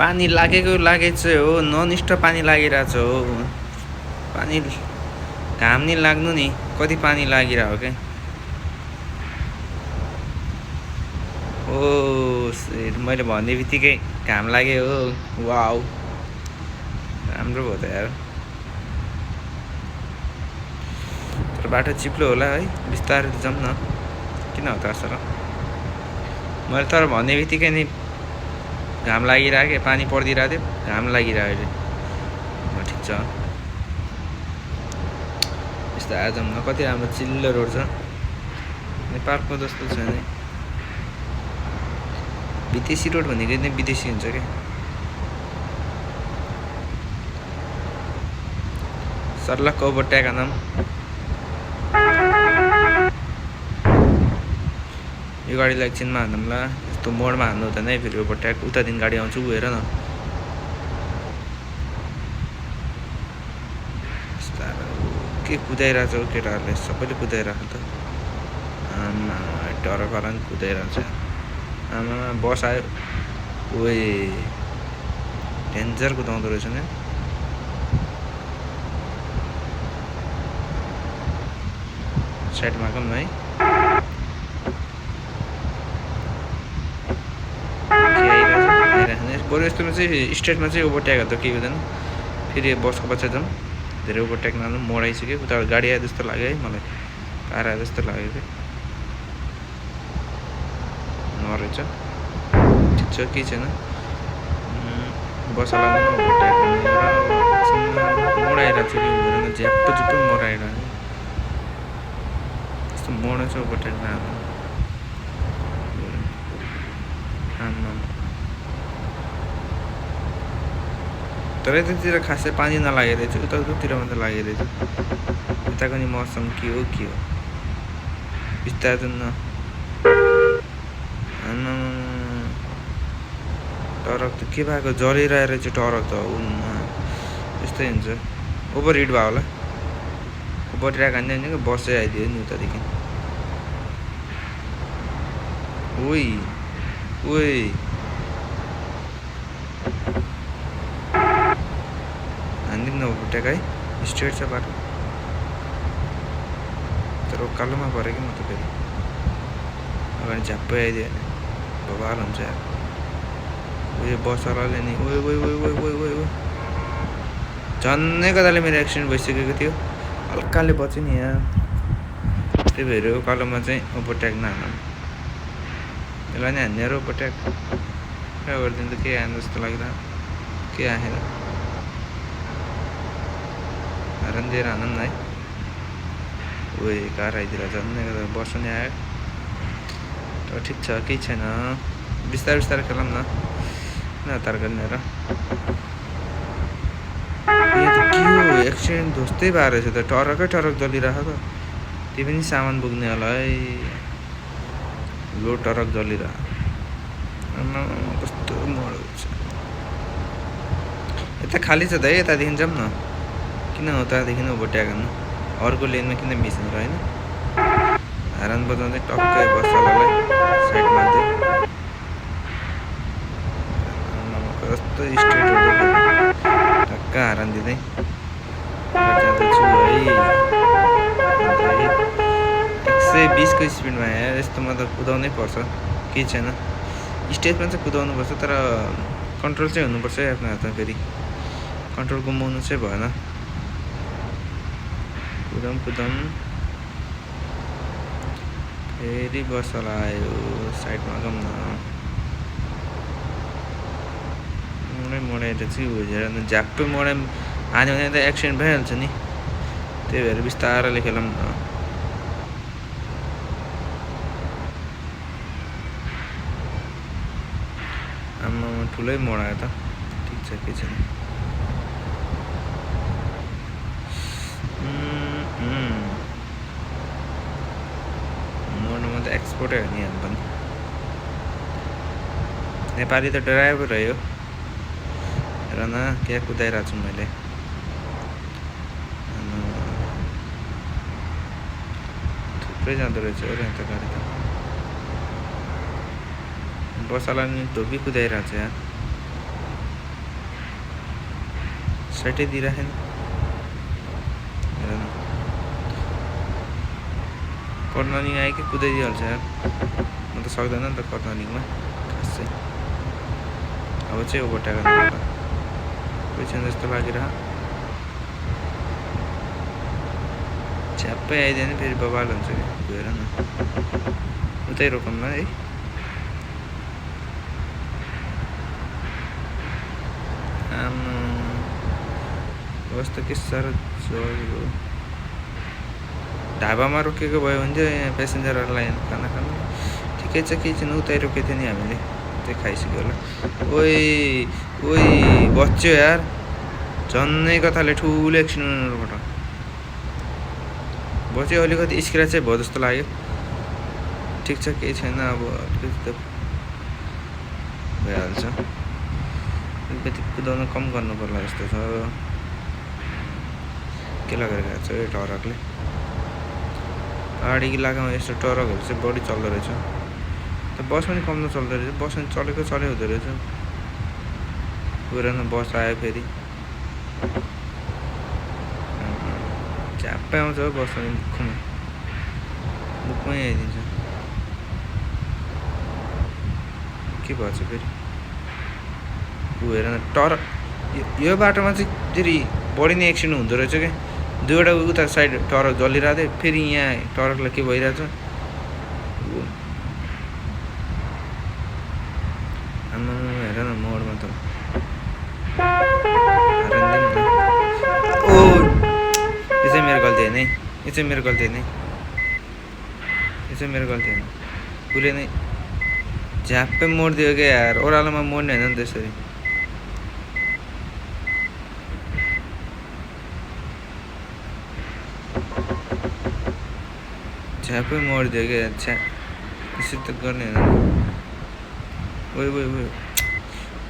पानी लागेको लागेछ हो, नन स्टप पानी लागिरहेछ हो। पानी घाम नि लाग्नु नि, कति पानी लागिरहेको के। ओ मैले भन्ने बित्तिकै घाम लाग्यो हो। वाउ राम्रो भयो त यार। तर बाटो चिप्लो होला है, बिस्तारै जाउँ न। किन हो त असर? मैले तर भन्ने बित्तिकै नि घाम लागिरहेको, पानी पर्दिरहेको थियो, घाम लागिरहेको अहिले। ठिक छ, बिस्तारै जाउँ न। कति राम्रो चिल्लो रोड छ, नेपालको जस्तो छ नि। विदेशी रोड भनेको नै विदेशी हुन्छ क्या। सर्लक्क ओभरटेक आनम। यो गाडीलाई एकछिनमा हान्नुला, यस्तो मोडमा हान्नु हुँदैन है फेरि ओभरटेक। उतादेखि गाडी आउँछु, हेर न। के कुदाइरहेछ हौ केटाहरूले, सबैले कुदाइरहेको त। आमा डर गरान कुदाइरहेछ। आमा बस आयो। ओए डेन्जर कुदाउँदो रहेछ नि। साइडमा कम है। बरु यस्तोमा चाहिँ स्ट्रेटमा चाहिँ ओभरटेक त केही हुँदैन। फेरि बसको पछि जाउँ, धेरै ओभरटेक नहाल्नु। मोड आइसक्यो, उता गाडी आयो जस्तो लाग्यो है मलाई, कार आयो जस्तो लाग्यो कि। नरहेछ, ठिक छ, केही छैन। बस लाग्नु ओभरटेक मोड आइरहेको छ कि, झ्याप्प झुप्प मोड आइरहेको। यस्तो मोड चाहिँ ओभरटेक नहाल्नु। तर यतातिर खासै पानी नलागेको रहेछ, उतातिर मात्रै लागेको रहेछ। यताको नि मौसम के हो बिस्तारै जाउँ न। टरक त के भएको, जलिरहेको रहेछ टरक त। यस्तै हुन्छ, ओभर हिट भयो होला। ओभरटेक हान्ने भनेको बस चाहिँ आइदियो नि उतादेखि। ओइ ओइ हान्दिउँ न ओभरटेक है, स्ट्रेट छ बाटो। तर उकालोमा पऱ्यो कि म त फेरि अगाडि झ्याप्पै आइदियो भने बवाल हुन्छ यार। उयो बसवालाले नि ओइ ओइ ओइ ओइ ओइ ओइ ओइ झन्नै कताले मेरो एक्सिडेन्ट भइसकेको थियो, हल्काले बच्यो नि यहाँ। त्यही भएर उकालोमा चाहिँ ओभरटेक नहाल्नु। यसलाई नै हान्ने र ओभरटेक क्या गरिदिनु त, के आएन जस्तो लाग्दैन। के आएन हरान दिएर हानौँ न है। ओए कार आइदिएर झन्नै कता बस नि आयो। तर ठिक छ, केही छैन, बिस्तारै बिस्तारै खेलौँ न। हतार गर्ने र यहाँ त के हो, एक्सिडेन्ट जस्तै भएर रहेछ त। टरकै टरक जलिरहेको त। त्यो पनि सामान बोक्ने होला है, लो टरक जलिरहेको। कस्तो मोड हुन्छ। यता खाली छ त है, यतादेखि जाउँ न। किन उतादेखि ओभरटेक हान्नु, अर्को लेनमा किन मिसिनु र होइन। हारन बजाउँदै टक्कै बसवालालाई साइडमा हाल्दै कस्तो स्ट्रेट हुँदै टक्क हारन दिँदै जाँदैछु है। 120को स्पिडमा यार, यस्तोमा त कुदाउनै पर्छ, केही छैन। स्टेजमा चाहिँ कुदाउनु पर्छ, तर कन्ट्रोल चाहिँ हुनुपर्छ है आफ्नो हातमा। फेरि कन्ट्रोल गुमाउनु चाहिँ भएन। कुदाउँ फेरि बसवाला आयो, साइडमा जाउँ न। मोडाएर चाहिँ हेर न, झ्याप्पै मोडाइ हान्यो भने त एक्सिडेन्ट भइहाल्छ नि। त्यही भएर बिस्तारैले खेलौँ न। आमा ठुलै मोड आयो त, ठिक छ, के छैन। मोडमा त एक्सपोर्टै हो नि हामी पनि। नेपाली त ड्राइभर हो। हेर न क्या कुदाइरहेको छु मैले। थुप्रै जाँदो रहेछ हो यहाँ त गाडी त। बसवाला नि धोबी कुदाइरहेको छ यहाँ। साइटै दिइराखेन हेर न कर्नरिङ आयो कि कुदाइदिइहाल्छ यार म त सक्दैन नि त कर्नरिङमा खासै अब चाहिँ ओभरटेक गर्नु कोही छैन जस्तो लागिरह झ्याप्पै आइदियो भने फेरि बबाल हुन्छ कि गएर न उतै रोकौँ न है आम्मा कस्तो के साह्रो चल्यो ढाबामा रोकेको भयो भने चाहिँ यहाँ पेसेन्जरहरूलाई खाना खानु ठिकै छ केही छैन उतै रोकेको थियो नि हामीले त्यही खाइसक्यो होला ओइ ओइ बच्यो यार झन्नै कताले ठुलो एक्सिडेन्टबाट बच्यो अलिकति स्क्र्याच चाहिँ भयो जस्तो लाग्यो ठिक छ केही छैन अब अलिकति त भइहाल्छ अलिकति कुदाउन कम गर्नु पर्ला जस्तो छ के लगेर गएको छ यो टरकले पहाडी इलाकामा यस्तो टरकहरू चाहिँ बढी चल्दो रहेछ त बस पनि कम नचल्दो रहेछ बस पनि चलेको चले हुँदो रहेछ पुरानो बस आयो फेरि झ्याप्पै आउँछ हो बस पनि मुखमै आइदिन्छ के भएछ फेरि हेर न टरक यो बाटोमा चाहिँ फेरि बढी नै एक्सिडेन्ट हुँदो रहेछ क्या दुईवटा उता साइड टरक जलिरहेको थियो फेरि यहाँ टरकलाई के भइरहेछ आम्मा हेर न मोडमा त ओ यो चाहिँ मेरो गल्ती होइन है यो चाहिँ मेरो गल्ती होइन है यो चाहिँ मेरो गल्ती होइन उसले नै झ्याप्पै मोडिदियो क्या यार ओह्रालोमा मोड्ने होइन नि त्यसरी झ्याप्पै मोडिदियो क्या छ्या यसरी त गर्ने होइन ओइ ओइ ओइ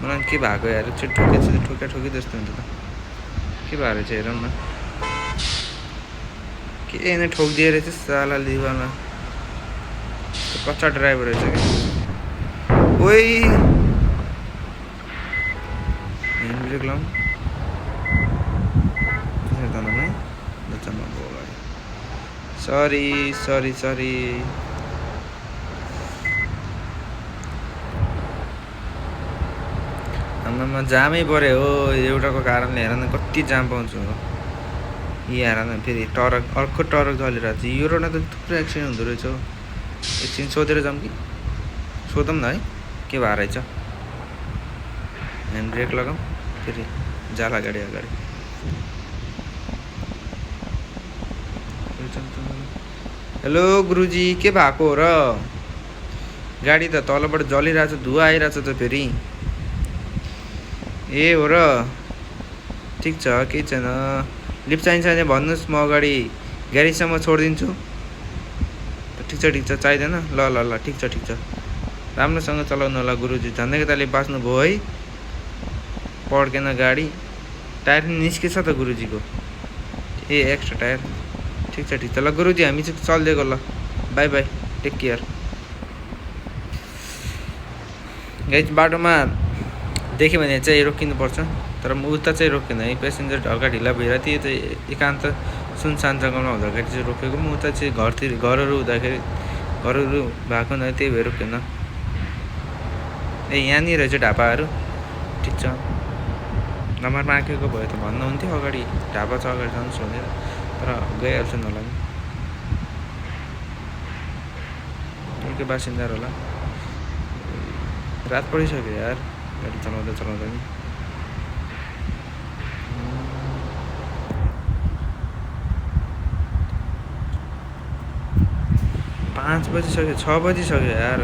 मलाई के भएको यार चाहिँ ठोका ठोकी जस्तो हुन्छ त के भएर चाहिँ हेरौँ न के होइन ठोकिदिएर चाहिँ साला लिवामा कच्चा ड्राइभर रहेछ क्या ओइ ह्यान्ड ब्रेक लाउँ सरी हाम्रोमा जामै पऱ्यो हो एउटाको कारणले हेर न कति जाम पाउँछु हो यहाँ हेर न फेरि टरक अर्को टरक चलिरहेको छ यो रोडमा त थुप्रो एक्सिडेन्ट हुँदो रहेछ हो एकछिन सोधेर जाऊँ कि सोधौँ न है के भएर रहेछ ह्यान्ड ब्रेक लगाऊँ फेरि जाला गाडी अगाडि हेलो गुरुजी के भएको हो र गाडी त तलबाट जलिरहेछ धुवा आइरहेछ त फेरि ए हो र ठिक छ केही छैन लिफ्ट चाहिन्छ भने भन्नुहोस् म अगाडि ग्यारेजसम्म छोडिदिन्छु ठिक छ चाहिँदैन ल ठिक छ राम्रोसँग चलाउनु होला गुरुजी झन्डै कताले बाँच्नुभयो है पड्केन गाडी टायर निस्केछ त गुरुजीको ए एक्स्ट्रा टायर ठिक छ ल गुरुजी हामी चाहिँ चलिदिएको ल बाई टेक केयर गाइस बाटोमा देख्यो भने चाहिँ रोकिनुपर्छ तर म उता चाहिँ रोकेन है पेसेन्जर ढल्का ढिला भइरहेको थियो चाहिँ एकान्त सुनसान जग्गामा हुँदाखेरि चाहिँ रोकेको म उता चाहिँ घरहरू हुँदाखेरि घरहरू भएको न त्यही भएर रोकेन ए यहाँनिर रहेछ ढाबाहरू ठिक छ नम्बरमा आँकेको भयो त भन्नुहुन्थ्यो अगाडि ढाबा छ अगाडि जानु सोधेर तर गइहाल्छ नि होला अर्कै बासिन्दाहरू होला रात परिसक्यो यार गाडी चलाउँदा नि 5 बजिसक्यो 6 बजिसक्यो यार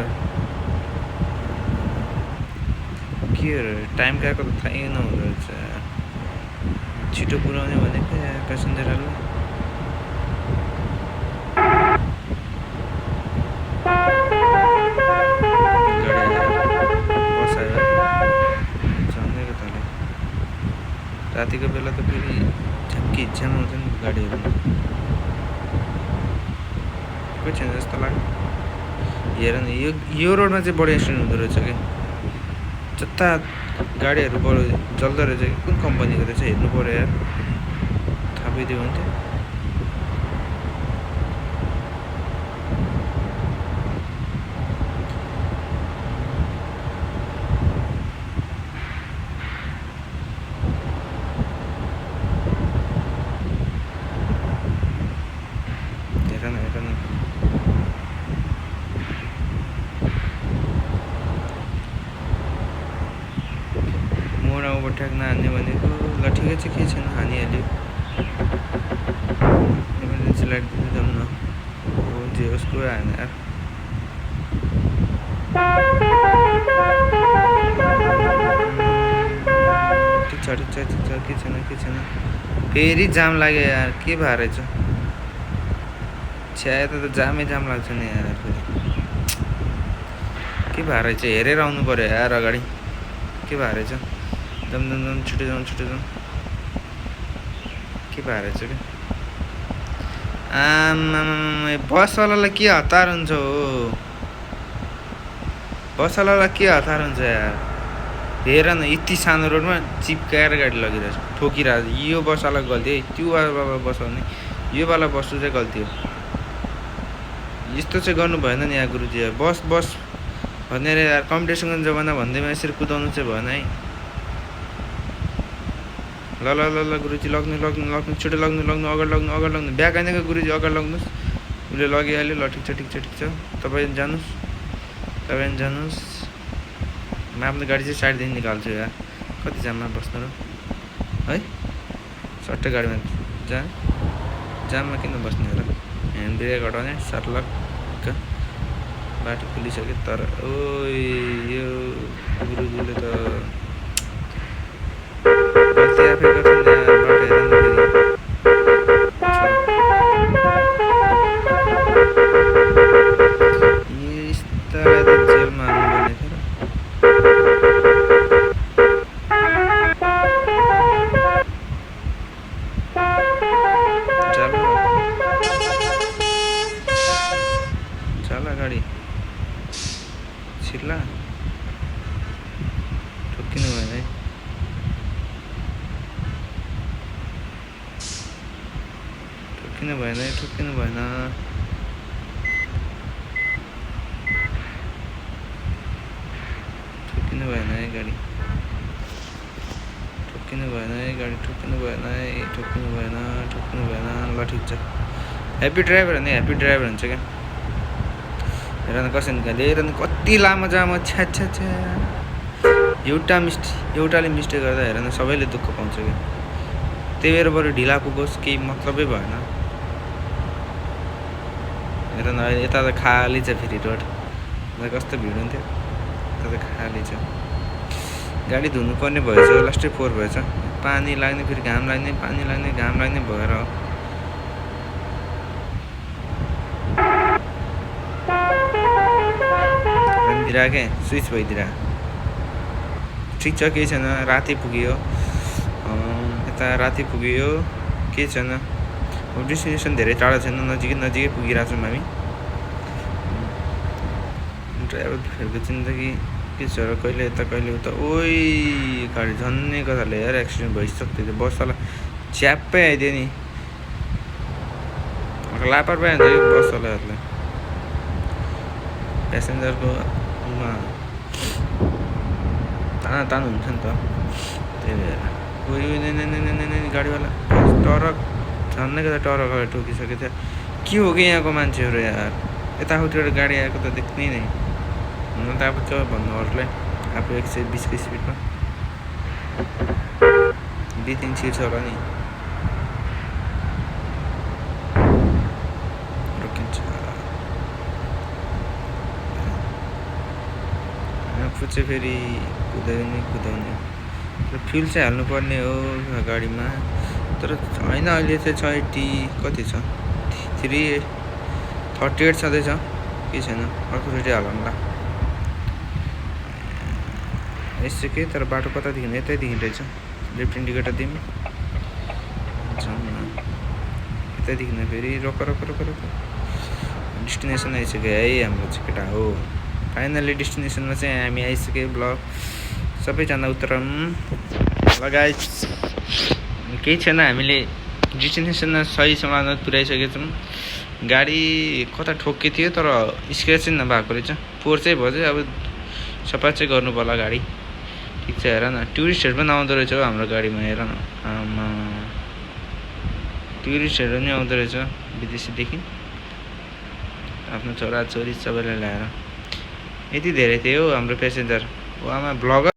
के टाइम गएको त थाहै नहुँदो रहेछ छिटो पुऱ्याउने भनेको यार पेसेन्जरहरूलाई रातिको बेला त फेरि झ्याम्की झ्याम आउँछ नि गाडीहरू कोही छैन जस्तो लाग्यो हेर न यो रोडमा चाहिँ बढी एक्सिडेन्ट हुँदो रहेछ क्या जता गाडीहरू बरु चल्दो रहेछ कि कुन कम्पनीको रहेछ हेर्नु पऱ्यो यार थाहा पाइदियो हुन्थ्यो हेर न मोडामा ठ्याक्न हान्ने भनेको ल ठिकै छ के छैन हानिहाल्यो इमर्जेन्सी लाइट दिँदै जाउँ न हो जे उसको हाने यार ठिक छ के छैन फेरि जाम लाग्यो यार के भएर रहेछ छ्या यता त जामै जाम लाग्छ नि यार फेरि के भएर रहेछ हेरेर आउनु पर्यो यार अगाडि के भएर रहेछ जाउँ छिटो जाउँ के भएर रहेछ कि आमा बसवालालाई के हतार हुन्छ हो बसवालालाई के हतार हुन्छ यार हेर न यति सानो रोडमा चिप्काएर गाडी लगिरहेछ ठोकिरहेछ यो बसवाला गल्ती है त्यो वाला बस भने यो वाला बस चाहिँ गल्ती हो यस्तो चाहिँ गर्नु भएन नि यहाँ गुरुजी बस भनेर यार कम्पिटिसनको जमाना भन्दैमा यसरी कुदाउनु चाहिँ भएन है ल गुरुजी लग्नु छिटो लग्नु अगाडि लग्नु ब्याक आइनका गुरुजी अगाडि लग्नुहोस् उसले लगिहाल्यो ल ठिक छ तपाईँ जानुहोस् म आफ्नो गाडी चाहिँ साइडदेखि निकाल्छु यार कति जाममा बस्नु र है सट्टै गाडीमा जाममा किन बस्ने र ह्यान्ड ब्रेक हटाउने सर्लक्क बाटो खुलिसक्यो तर ओ यो गुरुजीले त गल्ती आफै गर्छ नि बाटो हेर न फेरि यस्तालाई त जेलमा हाल्नुपर्ने थियो चला गाडी छिर्ला ठोक्किनु भएन है ठोक्किनु भएन है गाडी ठोक्किनु भएन ल ठिक छ ह्याप्पी ड्राइभर हुन्छ क्या हेर न कसरी निकाल्यो हेर न कति लामो जाम छ्या एउटाले मिस्टेक गर्दा हेर न सबैले दुःख पाउँछ क्या त्यही भएर बरु ढिला पुगोस् केही मतलबै भएन हेर न अहिले यता त खाली छ फेरि रोड कस्तो भिड हुन्थ्यो यता त खाली छ गाडी धुनुपर्ने भएछ लास्टै 4 भएछ पानी लाग्ने फेरि घाम लाग्ने भएर हो के स्विच भइदिएर ठिक छ केही छैन राति पुग्यो केही छैन डेस्टिनेसन धेरै टाढा छैन नजिकै पुगिरहेको छौँ हामी ड्राइभरहरूको जिन्दगी के छ र कहिले यता कहिले उता ओइ गाडी झन्नै कताले यार एक्सिडेन्ट भइसक्थ्यो त्यो बसवाला च्याप्पै आइदियो नि लापरवाही हुन्छ कि बसवालाहरूलाई प्यासेन्जरको तानु हुन्छ नि त त्यही भएर गाडीवाला टरक झन्नै कता टरक ठोकिसकेको थियो के हो कि यहाँको मान्छेहरू यार यताउतिबाट गाडी आएको त देख्नै नै हुन त अब के भन्नु अरूलाई आफू 120 को स्पिडमा 2-3 छिर्छ होला नि रोकिन्छ आफू चाहिँ फेरि कुदाउने फ्युल चाहिँ हाल्नुपर्ने हो गाडीमा तर होइन अहिले चाहिँ 680 कति छ 338 छँदैछ के छैन अर्को रेडी हाल्नु यसो के तर बाटो कतादेखि यतैदेखि रहेछ लेफ्ट इन्डिकेटर दिउँ यतैदेखि फेरि रोक डेस्टिनेसन आइसक्यो है हाम्रो चाहिँ केटा हो फाइनली डेस्टिनेसनमा चाहिँ हामी आइसक्यो ब्लक सबैजना उत्रौँ ल गाइस केही छैन हामीले डेस्टिनेसनमा सही समयमा पुर्याइसकेका छौँ गाडी कता ठोक्के थियो तर स्क्र्याच चाहिँ नभएको रहेछ पोहोर चाहिँ भयो अब सफा चाहिँ गर्नु पर्ला गाडी ठिक छ हेर न टुरिस्टहरू पनि आउँदो रहेछ हौ हाम्रो गाडीमा हेर न आमा टुरिस्टहरू पनि आउँदो रहेछ विदेशीदेखि आफ्नो छोराछोरी सबैलाई ल्याएर यति धेरै थियो हाम्रो प्यासेन्जर आमा ब्लगर